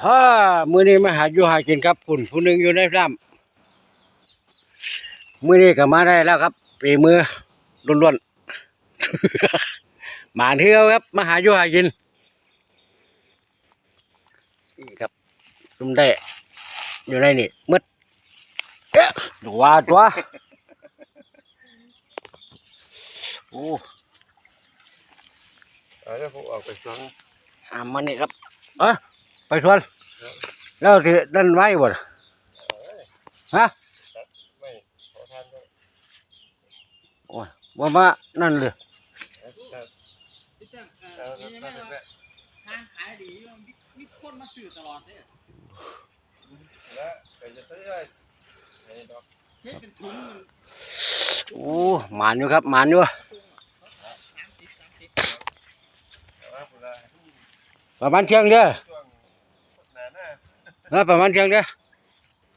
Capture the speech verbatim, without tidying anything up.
อ่า มื้อนี้มาหาอยู่หากินครับ พุ่นผู้หนึ่งอยู่ในถ้ำ มื้อนี้ก็มาได้แล้วครับ ฝีมือล้วนๆ หมานเทื่อครับ มาหาอยู่หากิน นี่ครับ ซุ่มได้ อยู่ในนี่หมด เอ๊ะ ว่าตัว โอ้ เอาแล้วผมออกไปสวน อ่า มานี่ครับ เอ้ย ไปสวน ครับ แล้วที่นั่นไว้บ่ล่ะ ฮะ ไม่ขอทานด้วย โอ้ย ว่ามานั่นเลย ครับ พี่แต้ม เอ่อ แล้ว มีไหม แล้ว ว่า แล้ว ทางขายดี มี มีคนมาซื้อตลอดเนี่ย แล้วไปจะซื้ออะไร ไอ้ดอก เฮ็ดเป็นถุงมัน โอ้ หมานอยู่ครับ หมานอยู่ สามสิบ สามสิบ แต่ว่าเวลา ประมาณเที่ยงเด้อ ช่วงหน้าหน้า เออ ประมาณเที่ยงเด้อ